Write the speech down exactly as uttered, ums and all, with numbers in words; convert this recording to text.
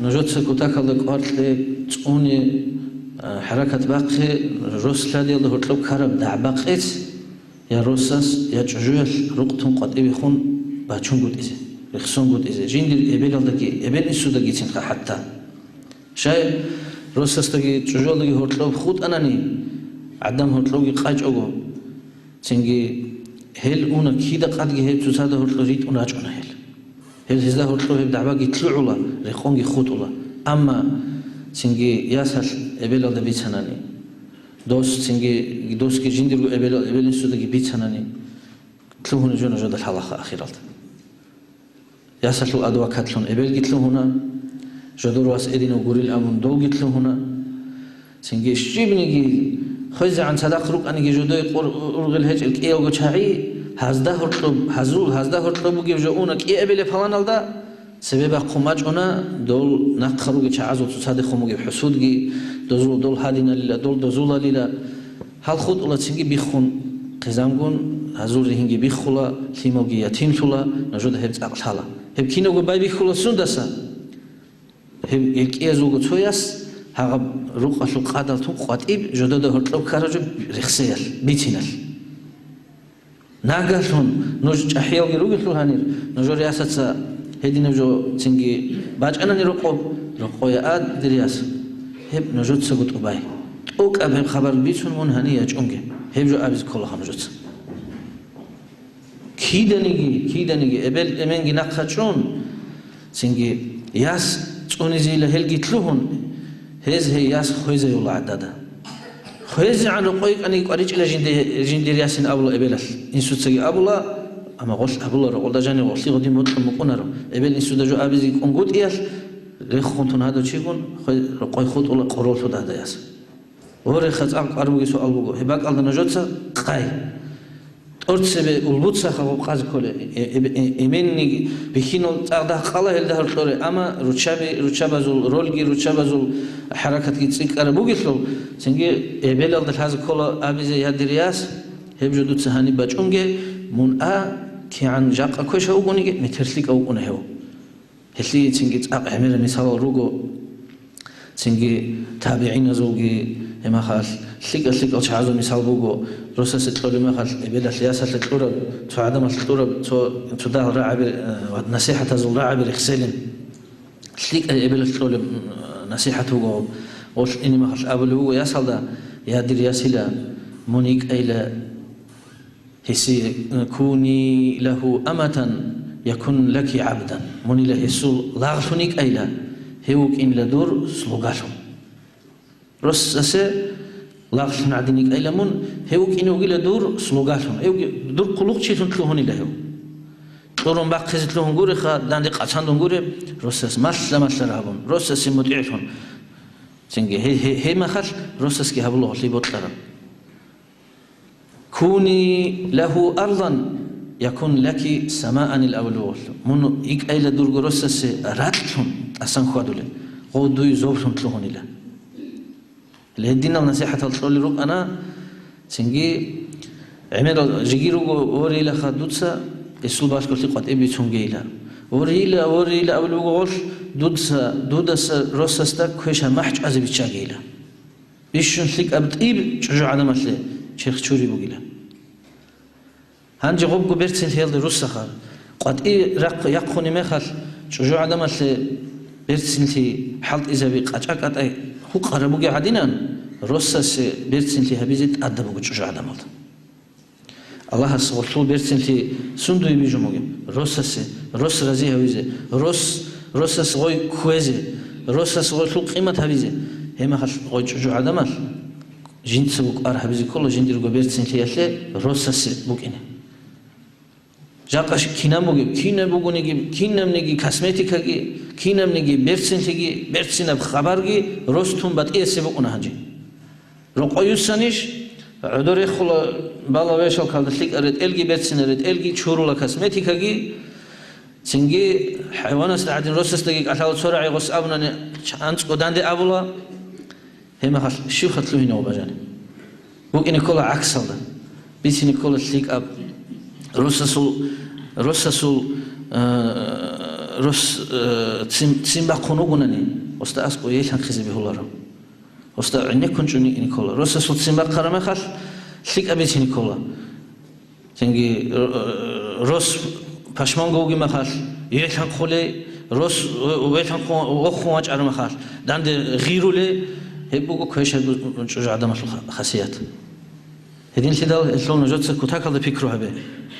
Нужеца кутакалда кӀвар кье, цӀуне, а, хӀаракат бахъе, рос лъадиялда гьоркьоб ккараб дагӀба-къец я росас, я чӀужуялъ рукъ тун къватӀибехун бачунгутӀизе, рехсонгутӀизе, жиндир эбелалдаги, эбел-инсудагицинха хӀатта. Щай, росасдаги чӀужуялдаги гьоркьоб хутӀанани, гӀадан гьоркьобги къачӀого, цинги гьел уна кида къадги гьеб цоцазда гьоркьоб ритӀун рачӀуна гьел. Гьел гьезда гьоркьоб гьеб дагӀбаги лъугӀула, рекъонги хутӀула. Амма цинги ясалъ эбелалда бицанани, дос цинги, досги жиндирго эбелал, эбел-инсудаги бицанани, лъугьунеб жо нужеда лъалаха ахиралда. Ясалъул адвокатлъун эбелги лъугьуна, жодор вас эдинав гурил абун долги лъугьуна. Цинги щибниги, хвезегӀан цадахъ рукӀаниги жодой къур-, ургъел гьечӀел кӀиялго чагӀи, гьазда гьоркьоб, гьазул, гьазда гьоркьоб бугеб жо уна кӀиабилеб паланалда, цебе бахъун бачӀуна дол нахъа ругел чагӀазул цоцадехун бугеб хӀусудги, дозул дол гьадиналила, дол дозулалила. Гьал хутӀула цинги биххун, хъизамгун, гьазул ригьинги биххула, лъималги ятимлъула, нужеда гьеб цӀакъ лъала. Гьеб кинабго байбихьула сундаса? Гьеб гьел кӀиязулго цояс гьагъаб рукъалъул къадал тун къватӀиб жодода гьоркьоб ккараб жо рехсеялъ, бициналъ. Нагагьлъун нуж чӀахӀиялги ругелъул гьанир, нужер ясаца гьединаб жо цинги бачӀанани рокъоб, рокъое а, дир яс, гьеб нужецаго тӀубай. ТӀокӀаб гьеб хабар бицун мун гьанив ячӀунге, гьеб жо абизе кколаха нужеца. Киданиги, киданиги эбел-эменги нахъа чӀун, цинги яс цӀунизейила гьелги лъугьун, гьез гьей яс хвезаюла гӀадада. ХвезегӀан рокъой кӀаниги кӀваричӀила жинде-, жиндир ясин абула эбелалъ. Инсуцаги абула, амма гъолъ абула, рокъолда жанив гъолъи гъодин бокьун букӀунаро. Эбел-инсуда жо абизе кӀунгутӀиялъ рехун тун гьадав чигун хве-, рокъой хутӀула къороллъуда гьадаяс. Гьореха, цӀакъ кӀвар бугеб суал буго, гьеб бакӀалда нужеца къай. ТӀорцебе улбуцаха гъоб къазе кколе, э-, э-, э-, эменниги бихьинал цӀакъ дагь къала гьелда гьоркьоре, амма руччаби, руччабазул рольги, руччабазул хӀаракатги цӀикӀкӀараб бугелъул, цинги эбелалда лъазе ккола абизе, я дир яс, гьеб жо дуца гьаниб бачӀунге, мун а, кигӀан жакъа квеша вугониги, метер лъикӀав вукӀуна гьев. Гьелъие цинги цӀакъ гӀемерал мисалал руго. Цинги табигӀиназулги гьемахалъ лъикӀа-лъикӀал чагӀазул мисал буго, росасе кьолеб мехалъ эбелалъ ясалъе кьураб, цо гӀадамалъ кьураб, цо, цо дагьал рагӀаби, э, ва насихӀатазул рагӀаби рехселин. ЛъикӀай эбелалъ кьолеб, м, насихӀат буго. Гъолъ ине мехалъ абулеб буго ясалда: «Я дир ясила, мун йикӀайила». Гьесие: «Куни лагьу аматан, якун лаки гӀабдан». Мунила гьесул лагълъун йикӀайила, гьев вукӀинила дур слугалъун. Росасе лагълъун гӀадин йикӀайила мун, гьев вукӀине вугила дур слугалъун, гьев вуги-, дур хъулухъчилъун лъугьунила гьев. Кьурун бахъизе лъугьун гуреха, данде къацандун гуре, росас малъа-малъа гьабун, росасе мутӀигӀлъун. Цинги гье-, гье-, гьеб мехалъ росасги гьабула гьолъи бокьараб. «Куни лагьу арлан, якун лаки самаанил авлугъ». Мун йикӀайила дурго росасе ракьлъун тӀасан хьвадулел, гъов дуй зоблъун лъугьунила. Гьединал насихӀатал кьолел рукӀана, цинги гӀемерал жеги руго: «Ворейилаха дуца, гьесул балъголъи къватӀиб бицунгейила. Ворейила, ворейила», — абулеб буго гъолъ, «дуца, дудаса росасда квеша махӀ чӀвазе биччагейила». Бищун лъикӀаб тӀиб чӀужугӀадамалъе черх чури бугила. Гьанже гъобго берцинлъиялда руссаха. КъватӀи рахъ-, яхъуни мехалъ, чӀужугӀадамалъе берцинлъи хӀалтӀизаби къачӀа-кӀатӀай гьукъараб бугеб гӀадинан, росасе берцинлъи гьабизе тӀадаб буго чӀужугӀадамалда. Аллагьас гъолъул берцинлъи сундуе бижун бугеб? Росасе, рос рази гьавизе, рос, росас гъой кквезе, росас гъойлъул къимат гьабизе. Гьеб мехалъ гъой чӀужугӀадамалъ жинцаго кӀвар гьабизе ккола жиндирго берцинлъиялъе росасе букӀине. Жакъа щ-, кинаб бугеб, кинаб бугониги, кинабниги косметикаги, кинабниги берцинлъиги, берцинаб хабарги рос тун батӀиясе букӀуна гьанже. Рокъой юссанищ, гӀодор рехула бала вешалкалда лъикӀа ретӀелги, берцина ретӀелги, чурула косметикаги, цинги хӀайванасда гӀадин росасдаги кӀалъала цо рагӀи гъос абунани, анцӀго данде абула. Гьеб мехалъ щивха лъугьинав бажани? БукӀине ккола гӀаксалда. Бицине ккола лъикӀаб. Росасул, росасул, э, Рос, э, ццин, ццин бахъун вугонани, гъосда аскӀов елъанхъизе бегьуларо. Гъосда гӀенеккун чӀуни ине ккола. Росасул ццин бахъараб мехалъ, лъикӀаб бицине ккола. Цинги, э, рос пашманго вугеб мехалъ, елъанхъулей, рос, э, велъанхъун вохун вачӀараб мехалъ, данде гъирулей, гьеб буго квешаб чӀужугӀаданалъул ха-, хасият. Гьединлъидал гьелъул нужеца кутакалда пикру гьабе.